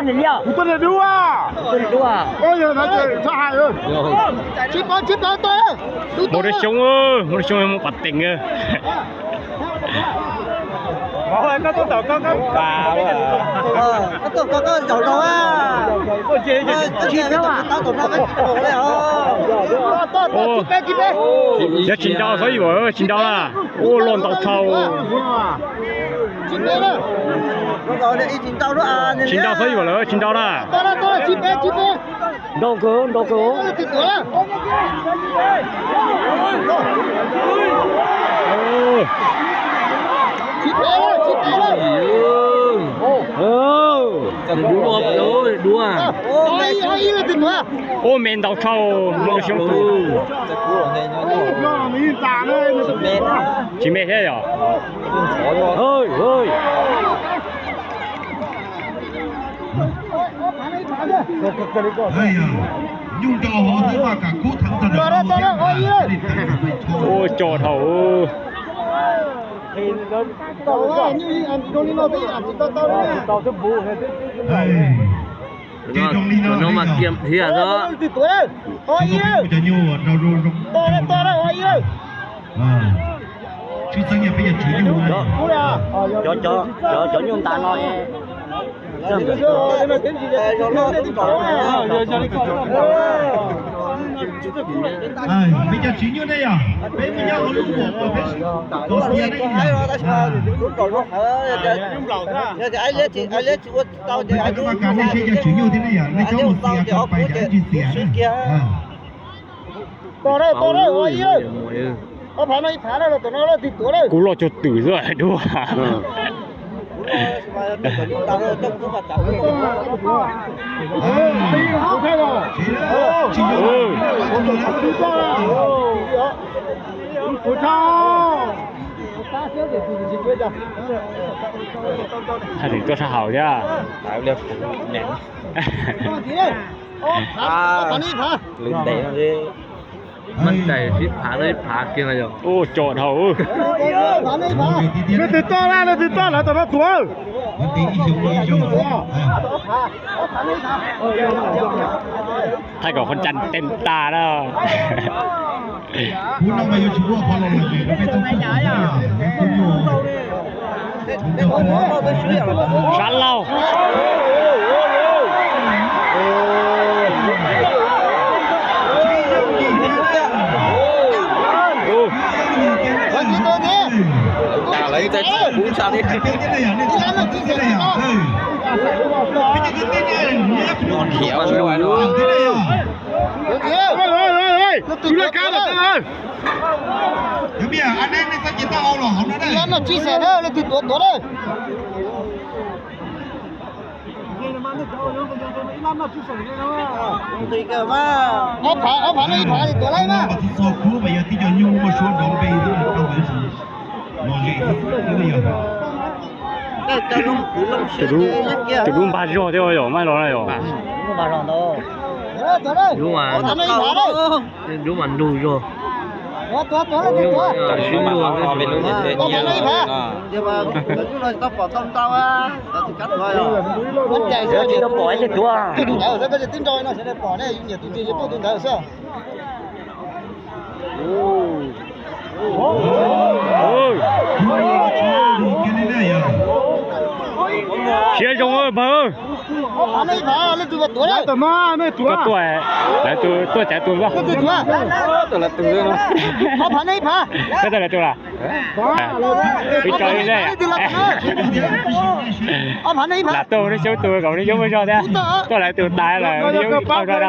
Kuv tuaj niam dub a. Mus rau xyoob, mus rau xyoob mus pas teem. Yog tsis nrau xyov yuav tsis nrau na. Ua los ntaus dhau. Tsis nrau xyov yuav lawm tsis nrau na. Nrau kawg, nrau kawg. Ua me ntaus dhau, mus rau xyoob tus. Tsis me thiab yom. Ua co dhau. Ces zoo li no mas kiag thiab xwb. Cov, cov nyuj ntas no. Peb cov tswv nyuj ne yom, peb mus nyob hauv lub uas peb tos tias ne yom. Peb cov paj kas nej seb cov tswv nyuj thiab ne yom, nej cov mus tias kom pais yam ib tsis tias. Tos, tos, tos, ua ib, ob phav no ib phav na, los tom no leej twg tuav na. Kuv los cuag twm xwb dua. Hais tias tuaj sab hauv thiab. Lwm ntev no, maj tais sib phav no ib phav kiag no yog. Ua co dhau. Leej twg tuaj na, leej twg tuaj lawv tom no tuav. Thaij kom qhov ntsa ntev tas na. Sab laug. Ob phav, ob phav no ib phav li tuav laij na. Tus dub npag zog thiab yog, maj los na yog. Dub mas nrug zog. Siab zoo npawg. Koj tuaj, lawv tuaj, tuaj tsav tus koj. Koj tuaj lawv tus las. Ib co ib zej. Lam tuaj neb xyoob tus kom neb xyoob muaj zog thiab. Tuaj lawv tus tas lawm neb xyoob tsis tau zog dab.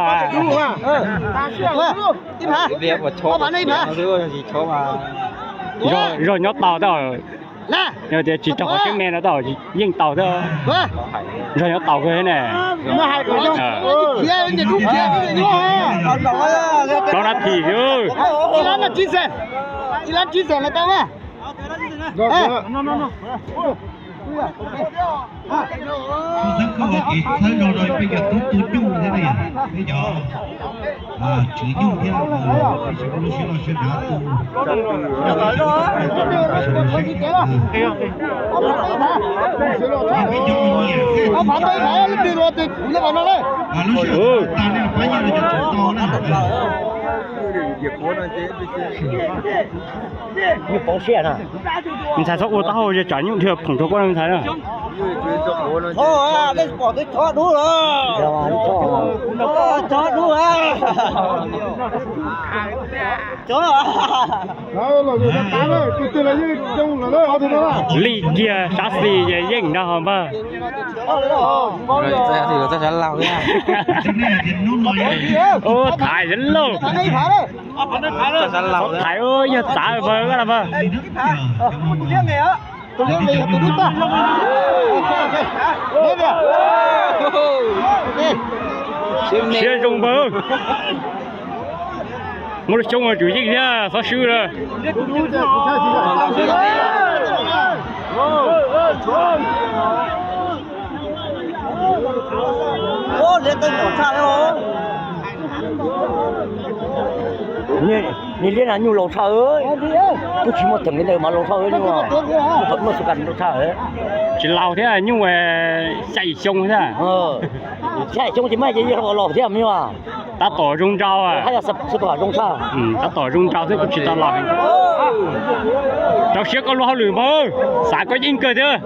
Zog nyob tau tab, yog tias tsis raug qhov siab me no tab yeej tau tab. Zog nyob tau kawg ne. Plaub nab thim. Txhawb koj ua kev txhawb zog rau peb cov tub tu nyuj thiab na yom, peb cov tswv nyuj thiab, peb sawv daws lub siab loj siab dav tu. Peb cov nyiam thiab, lub sij hawm tag nej pab nyiaj rau cov tswv tau na. Nyuj poob siab na. Me ntxhais txhob ua taub hau tsam nyuj dhia phoom rau koj na me ntxhais na. Thov, nej pom twb thov dub los. Thov dub. Lim kiag sab xis ces yeej nrog ho npawg. Thaiv lauj. Thaiv yog txav npawg npawg. Siab zoo npawg. Muaj lub xyoob tsum yeej thiab txhob swb lawm. Nws liab na nyuj laus tshaj, kuj tsis muaj theem li ntawd mas laus tshaj nyuj, muaj xu kas laus tshaj. Tsis laus thiab nyuj xya yim xyoo thiab. Xya yim xyoo ces mas ces yog laus thiab me nyuam. Tab tom zoo nrau, haj yog xwb tom zoo tshaj. Tab tom zoo nrau thiab kuj tsis tau laus. Rau siab koj lub hauj lwm npawg, xav koj yeej kawg thiab.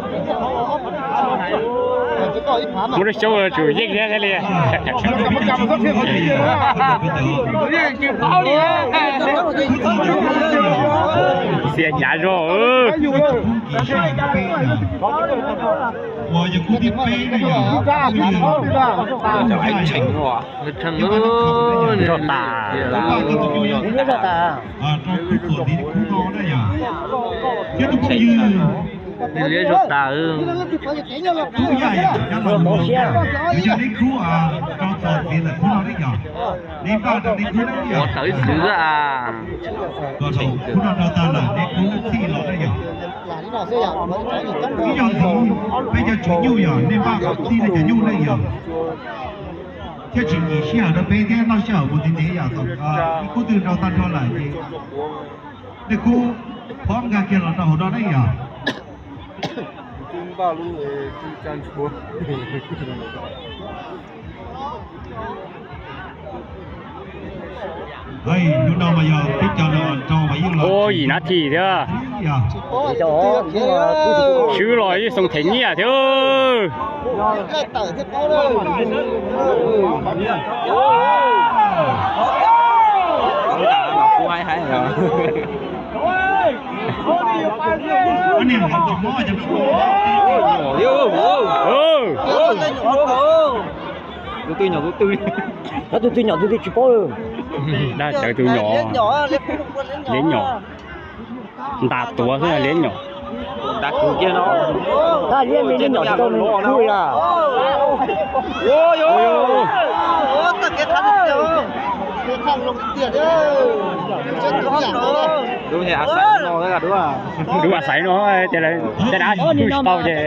Muaj lub xyoob tsum yeej thiab thiaj li. Xiam hnyav zog. Zog tas. Liab zog tas. Yog neb khub rau txog txiv ntawm khub no ne yog, neb npaj rau neb khub ne yog. Tawv xwb a. Khub no rau tag lawm neb khub txhij los ne yog. Ib yog ntxiv peb cov tswv nyuj yog nej npaj qhov txhij nej cov nyuj ne yog. Thiaj tsis nyim sij hawm rau peb thiab noj sij hawm mus ntev ntev yom. Ib khub twg rau tag nrho lawm ces nej khub phob nkag kiag los rau hauv no ne yom. Hnub no mas yog peb cov los rau mas yeej los yim nab thim thiab. Swb los yeej xoo them nyiaj thiab. Tus twg nyom tus twg, tus twg nyom tus twg tsis paub. Dag tsawv tus nyom, liab nyom. Ntas tuav xwb liab nyom. Tab liab me liab nyom tsis tau nws kub li. Dub a xaiv no, cas dab tsis tau ces.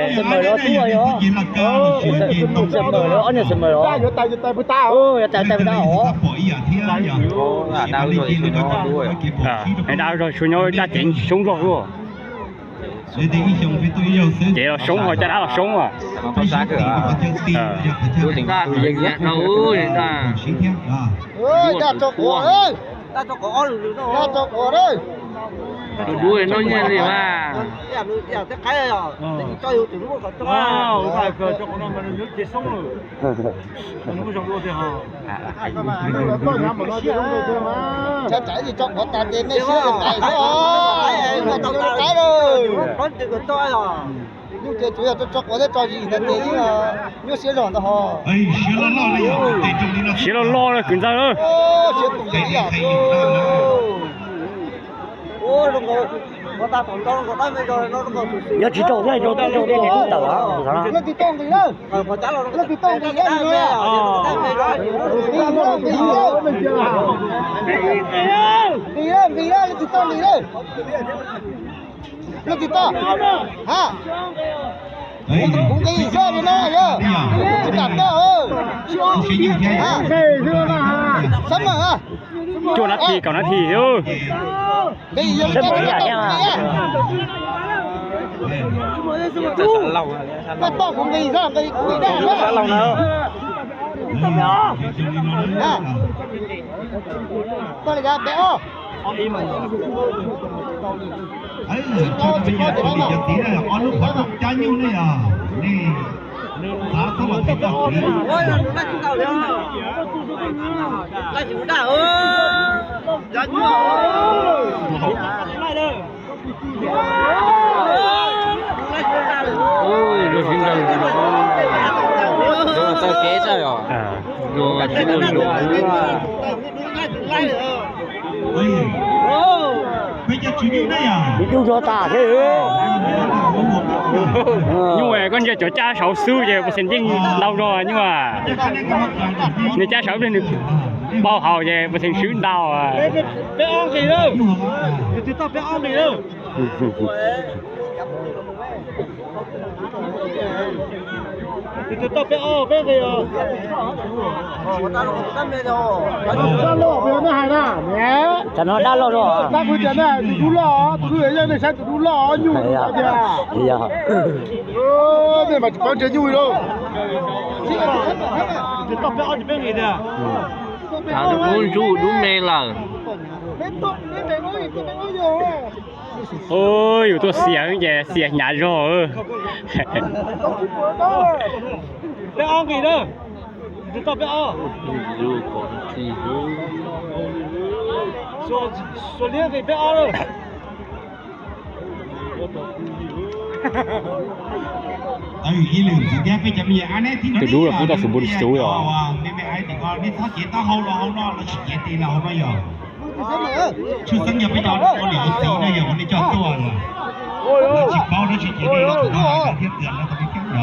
Dab zog tsuas nyob dab ceev soob zog luaj. Cev los soob ho caj dab los soob as. Tus dub noj nyiaj li mas. Nyuj ces tsuas yog tso quav thiab tso zis ntawd ces yeej nyuaj siab zog ntag ho. Siab loj loj na kwv ntxawg. Yog tsis raug thiab, raug thiab, raug thiab nws twb tawm. Leej twg tau nqis lawm, leej twg tau nqis lawm. Nqis lawm, nqis lawm, leej twg tau nqis lawm. Leej twg tau, ha. Kuv nqis zog li no yog tsis kam toj. Sab mas. Cuaj nab thi kaum nab thi. Koj toj kuv nqis zog, nqis kuv nqis daj. Koj li kav peb ob. Cov txiv ob lub qhov rooj cab nyuj ne yog nej xav txhob los them txog kuv. Txoj kev txawj os. Tus dub zog tas thiab. Nyuj, koj ntsia cov cab saud xwb ces puas xeem yeej ntau zog nyuj. Nws cab saud nws pau haus ces puas xeem swb ntau. Peb ob nqis lawm, tus twg toj peb ob nqis lawm. Tus twg toj peb ob peb nqis os. Dab loj, dab loj, tus dub loj, tus dub yog nej saib tus dub loj nyuj tiag. Nej mas tsis paub ntsia nyuj li lauj. Tus twg toj peb ob ces peb nqis tiag. Tus dub ntsuj dub me lawm. Yus tuaj xiam ces xiam hnyav zog. Peb ob nqis na, tus twg toj peb ob. Suav liab nqis peb ob lawm. Tus dub los kuj tau xub npus xub os. Nej txhob cev taub hau los hauv no, los tsis cev tes los hauv no yog. Tshwj xeeb yog peb cov ua niam ua txiv no yog ua nej coj tuaj los tsis paub dab tsi ces nej thiab tias no tau li thiab yog.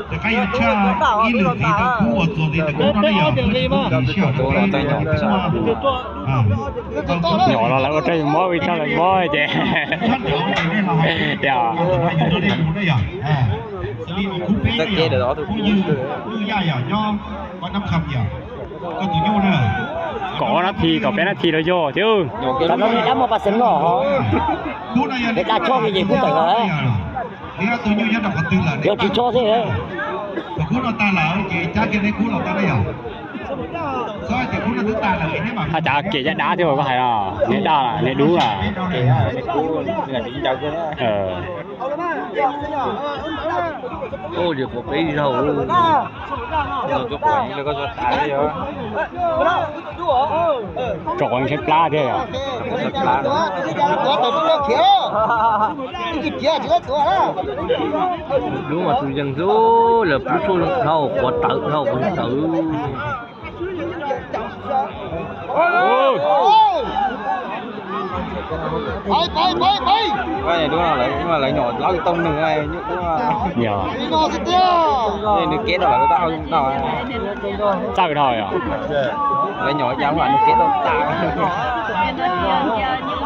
Rov qab yuav tshaj ib lwm ntxiv rau kub uas txuas ntxiv ntawm kub no ne yog. Nyuam los lawv ua rau yus mob, ua rau yus mob ces yog. Kub peb yog, kub ywg, kub yaj yog nyob pab nab kham yog. Koj tus nyuj na, kaum ob nab thi kaum peb nab thi los yog thiab. Tam no nej dab muaj pas xeem no, nej dab choj me ces kub tawm lawm. Yog tsis choj xwb. Tus kub no tag lawm ces cab kiag neb kub los tau na yog. Txhob tias kub no twb tag lawm neb mam. Haj cav kiag caj dab thiab koj hais no, neb daj neb dub na. Ua li qhuav peb zaug, no cov quav yeej tso tas li os. Tso quav yeej tshaib plab thiab yog. Dub mas tus yees xwb, lawv pub tshuaj dhau, quav tawv dhau, quav tawv. Lawv nyuam laub tau nws nyuj dub. Nws kev rau lawv tau no. Txawj dhau yom. Lawv nyuam ya nws kev tau tas.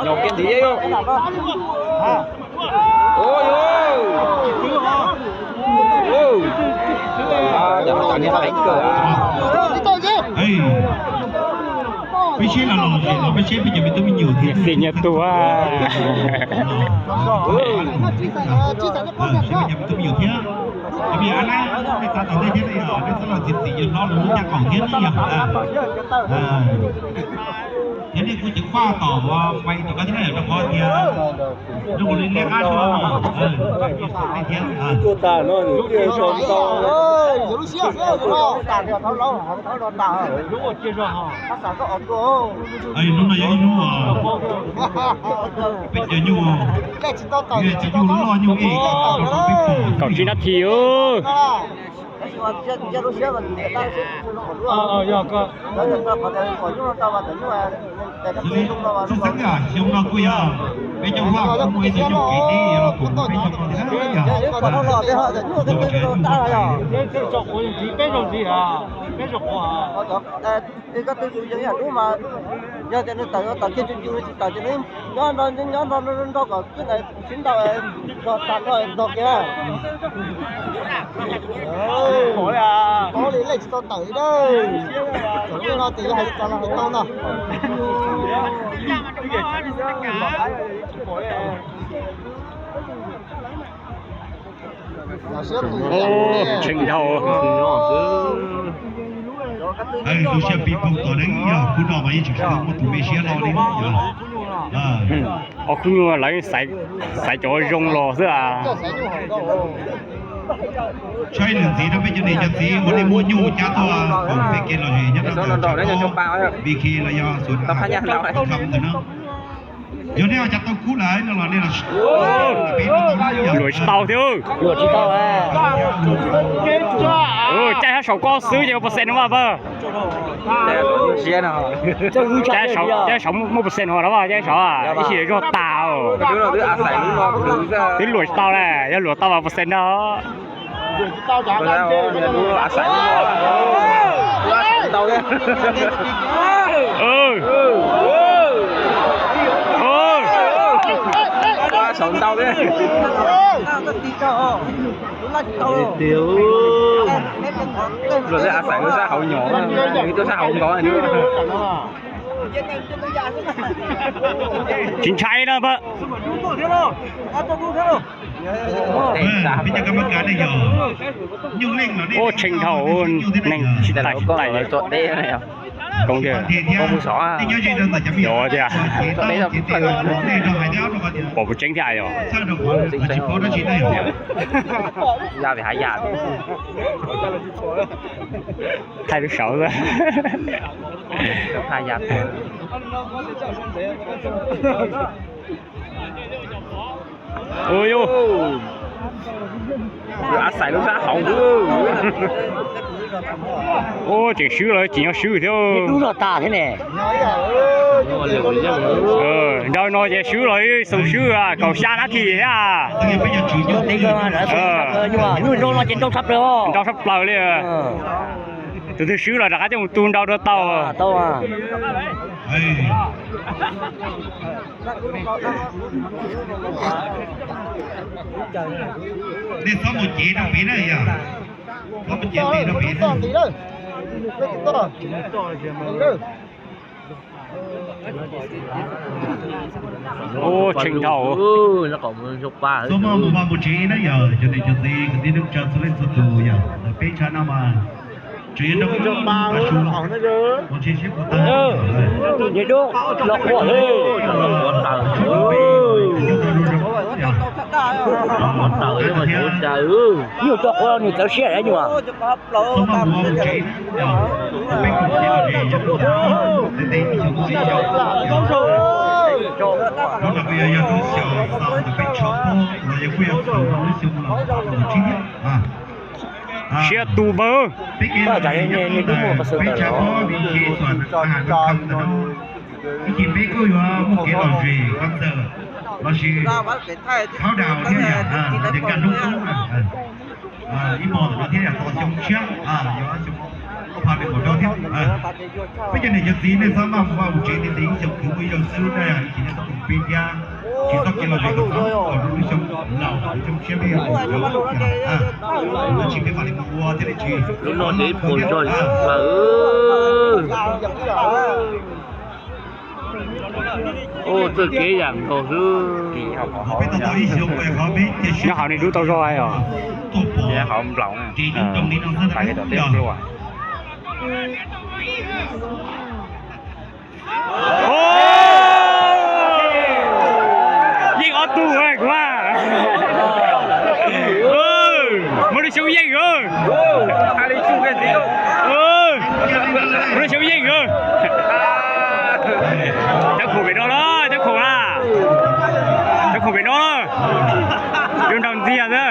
Nyuam kev ntiv. Peb seb los los peb seb peb cov me tub me nyuam thiab. Xis nyias tus. Peb cov me tub me nyuam thiab. Cov me nyuam na, nej txav tom ntej thiab ne yog nej txhob los txiv txim yog hlob lub ncaj qaum thiab ne yog. Yog nej kuj ceev faj tom fais tom ko thiab na, rau qhov tias zoo li liab qab suab no. Thiab. Hnub no yog ib hnub peb cov nyuj, peb cov nyuj loj nyuj ej, kaum tsib nab thi. Xwb xeeb yog xyoo no kuj yog peb coob haj kuj muaj ib tug nyuj kev deb los koom peb coob ko thiab yog. Peb zaug ntxiv os. Koj twb tus yeej ib yam lub mas, yog tias nws tawm tawm kiag cus cus tsis tawm ces nws nyob nrog nrog nrog kom twb ntawd sib ntaus zog tas no zog kiag. Pov li lej tsis tau tawm li na. Txawm lub no ces yog hais li cas los hais tau ntag. Tshee dhau. Lub siab pib poog tom neeb yog khub no mas yeej tsis muaj tus me siab no li. Ob khub nyuj lawv xaiv cov zoo los xwb as. Saib lwm ntxiv rau peb cov niam cov txiv uas nej muaj nyuj cab tuaj koom peb kev lom zem nyob rau ntawm tshav pob Viki los yog Xuas Thab ntawm no. Yog nej ho cov tau kub lawm no los nej los peb luam tsis tau thiab. Luam tsis tau. Caij sab saum koj xwb ces ua percent no mas pawg. Caij saum muaj percent no los caij saum ib sij zog tas. Twb luam tsis tau lawm, yog luam tau mas percent no. Saum ntau thiab. Luag twb a xaim lub sab hauv nyom, twb sab hauv ntov. Tsis ntshai no. Ua tshee dhau, neeg tsis tais tsis tais. Koob tiag. Pom puas tseeb thiab yog? Thaij lub saud xwb. Ua tseem swb los tseem nyob swb thiab. Nraud no ces swb los xoo swb kaum xya nab thi thiab. Nyuj zoo no ces nrau tshaj plaws, nrau tshaj plaws li. Tus twg swb los rov qab coj mus tu nrau rau tau. Nej txhob mus cev rau pem na yog. Txhob mus cev rau pem na. Ua tshee dhau. Txhob mus vaj mus tsev na yog cov niam cov txiv kwv tij neej tsa txhua leej txhua tus yog ntawm peb tshab no mas tseem yog rau ib lub tav su los ua ntshe sib puas tag. Nyuj dub los quaj, nyuj rau quaj nws txawv siab nyuj. Siab tu npawg. Ib chim peb kuj yuav muaj kev lom zem qhov ntawd lossis khaub daus thiab yom, tias nkag hnub qub na. Ib hmos ntawm no thiab yog tos xyoo tshiab, yog xyoo ob phav nees nkaum rau thiab. Peb cov niam cov txiv nej txhob maj mus vaj mus tsev, tias ib xyoos khwv muaj ib zaug xwb na, ib chim nej txhob mus pib thiab. Tsis txhob kev lom zem kom txhob kom rau lub xyoo laus lub xyoo tshiab peb yuav mus, tsis peb mam li mus ua thiab li tsis. Lub no ces ib puas zog mas. Ua txoj kev yam nkaus xwb. Nyob hauv nej dub tau zog os. Hauv nplaum. Yeej ob tug kuv. Muaj lub xyoob yeej. Muaj lub xyoob yeej. Cov khoom pem no los, cov khoom a, cov khoom pem no los. Yuav nrog ntxiag xwb.